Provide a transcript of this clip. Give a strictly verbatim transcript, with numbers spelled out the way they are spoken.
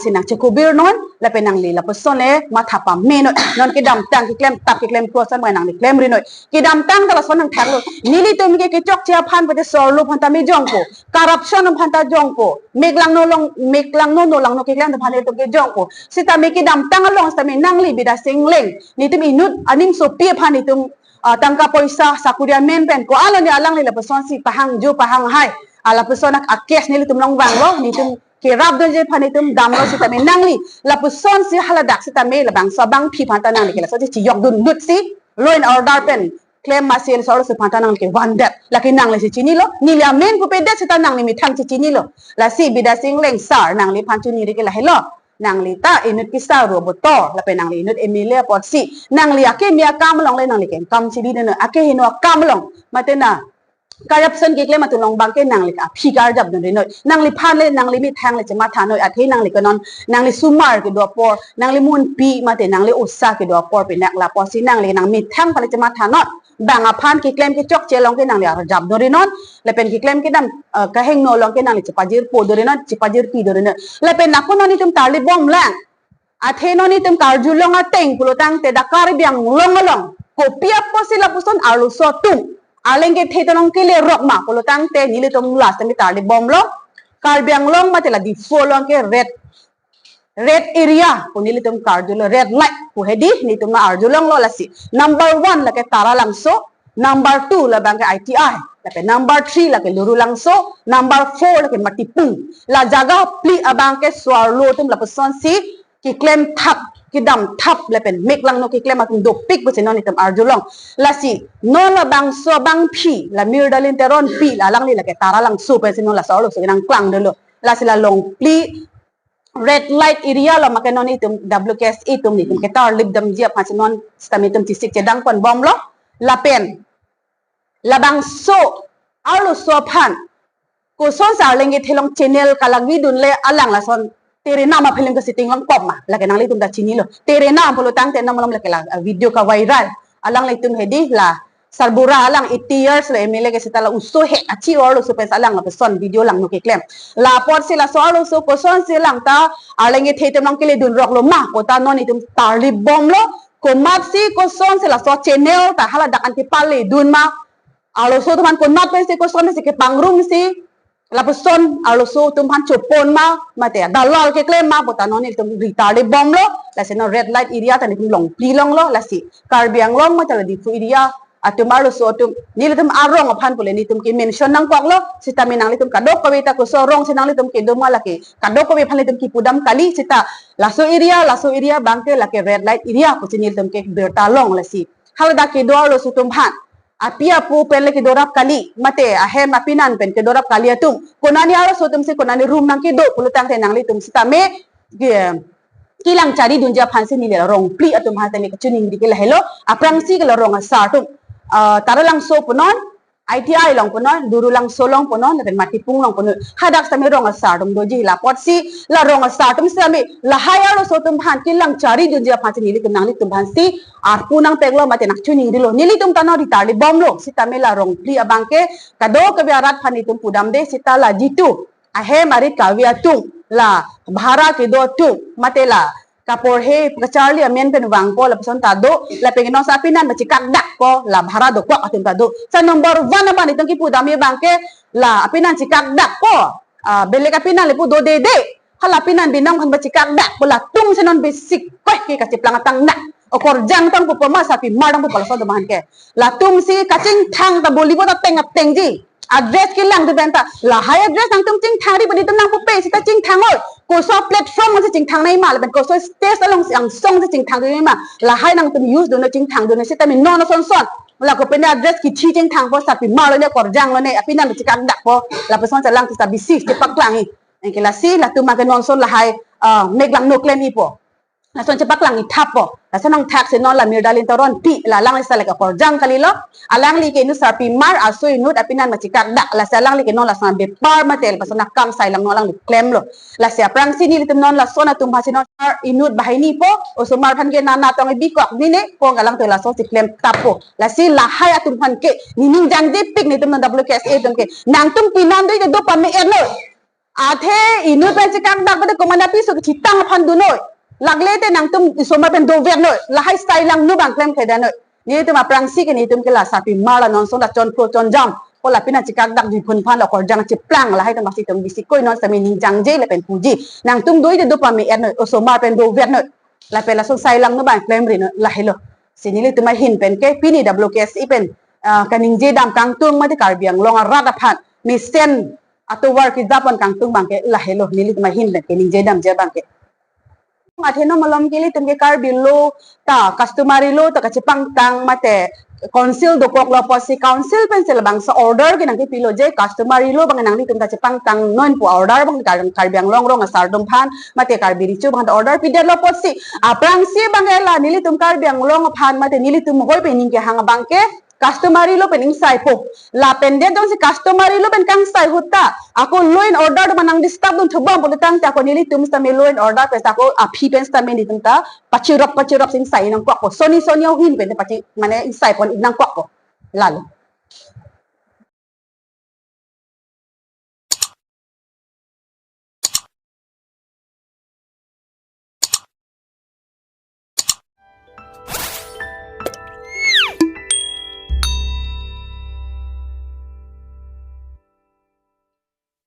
si nangchekubir non, lapen nangli lapuson le matha pame noi. Non kedamtang keklem tap keklem kro san bai nangli klemri noi. Kedamtang ta lason nangthaklo. Nelitum ke kechokche aphan pute sorlo aphan ta me jongpo. Corruption aphan ta jongpo. Meklangno long, meklangno nolangno keklem aphan nelitum ke jongpo. Sitame kedamtang along sitame nangli Bidya Sing Engleng. Netum inut aning sopi aphan netum, ah, tangka poisa sakuri amen pen ko-an lo ne alangli lapuson si pahangjo pahanghai. Ah, lapuson ak-, a-case nelitum long vanglo, netum kerapdunji aphan netum damlo sitame nangli lapuson si haladak sitame labangso abangpi aphan ta nangli ke laso si chiyokdun lut si law and order pen klem masi laso arloso aphan ta nangli ke vandet. Lake nangli si chinilo, neli amen pupedet sita nangli methang si chinilo. Lasi Bidya Sing Engleng sir, nangliphan chiningri ke lahelo. Nangli ta inut kisa ro botor, lapen nangli inut M L A apotsi. Nangli akeme akam along le nangli ke kam chididun noi, akehingno akam along. Mate na corruption keklem atum along abangke nangli aphi karjapdunri noi. Nangliphan le, nangli methang le chematha noi, athe nangli ke non, nangli sumar kedo apor, nangli munpi mate nangli osa kedo apor pinak lapuson si nangli nangmethang aphan le chematha non. Bang aphan keklem kechokche along ke nangli arjapdunri non. Lapen keklem kedam, eh, kehingno along ke nangli chepajirpodunri non, chepajirpidunri non. Lapen ako non netum tarlip bomlang. Athe non netum karjulong ateng pulo tangte dak Karbi Anglong along kopi apotsi lapuson arloso atum arleng kethe atum along kelerok ma pulo tangte nelitum last time tarlip bomlo. Karbi Anglong mate la Diphu along ke red, red area pu nelitum karjulo, red light pu hedi netum na arjulonglo. Lasi number one lake Taralangso, number two labangke I T I, lapen number three lake Lurulangso, number four lake Matipung. La jaga phli abangke so-arlo atum lapuson si keklem thap, kedam thap lapen meklangno keklem atum dopik pusi non netum arjulong. Lasi non labangso abangpi, la Miralin Teronpi, la alangli lake Taralangso pensi non laso arloso nangklangdunlo. Lasi la long phli red light area lo make non netum W K S A atum netum ketarlip damji aphan si non sitame netum chesik chedang ponbomlo. Lapen labangso arloso aphan koson si arleng kethe along channel kalagidun le alang lason Terenam apheling ke sitting long pop ma, lake nanglitum ta chinilo. Terenam pulo tangte non malom lake la, ah, video kaviral. Alanglitum hedi la Sarbura alang eighty years lo M L A ke sita la oso he achi arloso pensi alang lapuson video langno keklem. La apotsi laso arloso koson si alang ta arleng kethe atum along keledunroklo ma pu ta non netum tarlip bomlo. Komatsi koson si laso channel ta haladak an kepaledun ma, arloso atum aphan konat pensi koson si kepangrumsi lapuson arloso atum aphan chopon ma, mate dalal keklem ma pu ta non netum ri tarlip bomlo. Lasi non red light area ta netum long phli longlo. Lasi Karbi Anglong mate la Diphu area atum arloso atum, nelitum arong aphan pule netum kemention nangkoklo. Sitame nanglitum kadokave ta koson arong si nanglitum kedo ma lake kadokave aphan netum kepudam kali sita laso area, laso area abangke lake red light area pusi nelitum kebirta long. Lasi haladak kedo arloso atum aphan api apo pen le kedorap kali, mate ahem apinan pen kedorap kali atum, konani arloso atum si konani room nangkedo pulo tangte nanglitum sitame ke, kelang charidunji aphan si neli la rong phli atum aphan tame kachiningri ke lahelo. Aphrangsi ke la rong asar atum, ah, Taralangso punon, I T I along punon, Lurulangso along punon, lapen Matipung along punon. Hadak sitame rong asar atum doji, la apotsi la rong asar atum sitame lahai arloso atum aphan kelang charidunji aphan si nelitum nanglitum aphan si arpu nangpeklo mate nangchiningrilo. Nelitum ta non ri tarlip bomlo. Sitame la rong phli abangke kadokave arat aphan netum pudamde, sita la jitu ahem arit kave atum, la bhara kedo atum, mate la kaporhe kacharli amen pen vangpo lapuson ta do, lapen ke non si apinan pachekakdakpo, la bhara dokok atum ta do. Sa number one abang netum kepudamji abangke la apinan chekakdakpo, ah, belek apinan le pu dodede. Hala apinan binong aphan pachekakdakpo, latum si non bisi koi ke kachiplang atang dak. Okorjang tangpo pu ma, sarpimar tangpo pu laso atum aphan ke. Latum si kachingthang ta Bollywood ateng atengji. Address kelang tu benta. Lahai address nangtum chingthangri badi tum nangpupe sita chingthang oi. Koso platform si chingthang nai ma, lapen koso stage along si angsong si chingthang nai ma. Lahai nangtum use dun chingthang dun sitame non son son. La kopine address kithi chingthangpo, sarpimar lo ne, korjang lo ne, apinan chekakdakpo. Lapuson si alang sita bisi chepaklangji. Anke lasi latum make non son lahai, ah, meklangno klemjipo. Lason chepaklangji thappo. Lason nangthak si non la Miralin Teronpi, la alangli sale kaporjang kalilo. Alangli ke inut sarpimar, aso inut apinan pachekakdak. Lasi alangli ke non lason bepar mate lapuson akam sai langno alangli klemlo. Lasi aphrangsi nelitum non lason atum aphan si non inut banghini po, osomar aphan ke nana tong bikok nine, ko galang to lason si klem thappo. Lasi lahai atum aphan ke nening jangjepik netum non W K S A atum ke. Nangtum pinan do ke do pame-etlo. Athe inut pen chekakdak pute komat apiso kechitang aphan dunnoi. Lagle te nangtum osomar pen dover noi. Lahai sai langno abang klemkledet noi. Nelitum aphrangsi ke nelitum ke la sarpimar la non song la chonpho chonjam. Ko lapen chekakdakji aphan lo korjang cheplang lahai atum basi atum bisi koi non sami ning jangje lapen puji. Nangtum doi te do pame-et noi. Osomar pen dover noi. Lapen lason sai langno abang klemri noi. Lahelo. Si nelitum ahin pen ke pini W K S E pen, ah, kaningje dam kangtung mate Karbi Anglong arat aphan mesen atovar kejapon kangtung abang ke lahelo nelitum ahin pen ke ningje damji abang ke. Athe non malom ke ilitum ke Karbi law ta customary law ta kachepangtang mate council dokoklo apotsi council pensi labangso order ke nangkepilo je customary law abang nanglitum ta chepangtang non pu order abang Kar-, Karbi Anglong rong asar atum aphan mate Karbi Recho abang order pidetlo apotsi aphrangsi abang ke la nelitum Karbi Anglong aphan mate nelitum hoi pen ning kehang abang ke customary law pen ingsaipo. Lapen det jongsi customary law pen kangsai ahut ta ako law and order do manang disturb dun thubom pulotangte ako nelitum sitame law and order pen ako aphi pen sitame nelitum ta pachirok pachirok si ingsai nangkokpo. Soni soni ahin pen pachi mane ingsaipon nangkokpo. Lalo.